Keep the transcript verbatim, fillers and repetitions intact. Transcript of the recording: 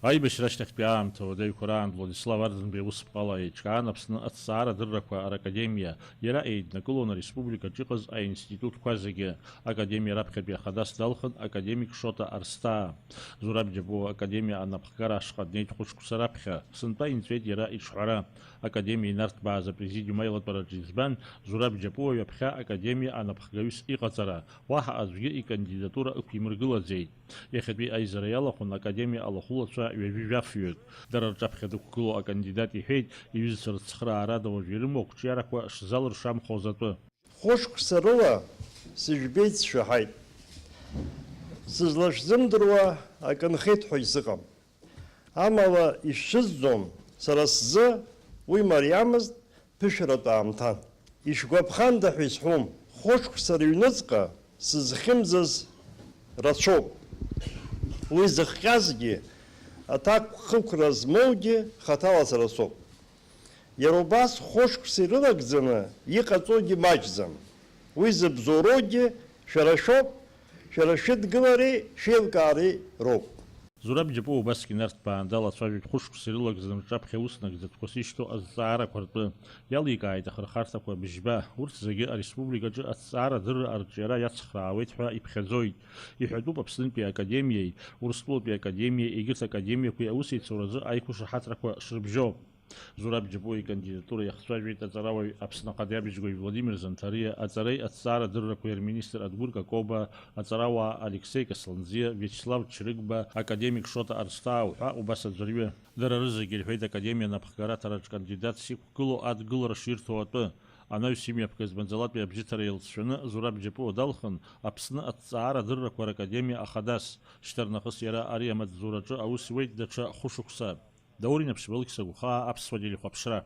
Аибашьра ашьҭахьтәи аамҭа уадаҩқәа раан Владислав Арӡынба иусԥҟала еиҿкаан Аԥсны аҭҵаара адыррақәа ракадемиа. Иара еиднакылон ареспубликаҿ иҟаз аинститутқәа зегьы. Академиа раԥхьатәи ахадас далхын академик Шоҭа Арсҭаа. Зураб Џьапуа академиа анапхгара ашҟа днеит хәышықәса раԥхьа. Сынтәа инҵәеит иара иҿҳәара. Академиа инарҭбааз апрезидиум аилатәараҿы избан Зураб Џьапуа ҩаԥхьа академиа анапхгаҩыс иҟаҵара? Уаҳа аӡәгьы икандидатура ықәимыргылаӡеит. Иахьатәи аизара иалахәын академиа алахәылацәа ҩажәи жәафҩык. Дара рҿаԥхьа дықәгылоу акандидат иҳәеит, иҩызцәа рыцхраарада уажә ирымоу ақәҿиарақәа шзалыршамхоз атәы. Хәышықәса рыла сыжәбеит, сшәаҳаит. Сызлашәзымдыруа акы нхеит ҳәа исыҟам. Амала ишәцәызӡом, сара сзы уи мариамызт, ԥышәаратә аамҭан. Ишәгәаԥханда ҳәа исҳәом, хәышықәса рыҩныҵҟа сызхьымӡаз рацәоуп. Уи зыхҟьазгьы, аҭакԥхықәра змоугьы хаҭала сара соуп. Иара убас хәышықәса ирылагӡаны иҟаҵогьы маҷӡам. Уи зыбзоуроугьы шәара шәоуп, шәара шәыдгылареи шәеилкаареи роуп. Зураб Џьапуа убасгьы нарҭбаан далацәажәеит хәышықәса ирылагӡаны рҿаԥхьа аус нагӡатәқәа зышьҭоу азҵаарақәа ртәы. Иаликааит ахырхарҭақәа быжьба, урҭ зегьы ареспубликаҿы аҭҵаара адырра арҿиара иацхраауеит ҳәа иԥхьаӡоит. Иҳәатәуп Аԥснытәи академиеи, Урыстәылатәи академиеи, егьырҭ академиақәеи аусеицуразы аиқәышаҳаҭрақәа шрыбжьоу. Зураб Џьапуа икандидатура иахцәажәеит аҵарауаҩ, Аԥсны ахадеи абџьгәаҩ Владимир Занҭариа, аҵареи аҭҵаара адыррақәеи рминистр Адгәыр Какоба, аҵарауаа Алексеи Касланӡиа, Виачеслав Чрыгба, академик Шоҭа Арсҭаа уҳәа убас аӡәырҩы. Дара рызегьы ирҳәеит академиа анапхгара аҭараҿ кандидатс иқәгылоу адгылара ширҭо атәы. Анаҩс имҩаԥгаз маӡалатәи абжьыҭара иалҵшәаны Зураб Џьапуа далхын Аԥсны аҭҵаара адыррақәа ракадемиа ахадас. Шьҭарнахыс иара ари амаҵзураҿы аус иуеит даҽа хәышықәса. Даур Инаԥшьба, Алықьса Гәхаа, Аԥсуа телехәаԥшра.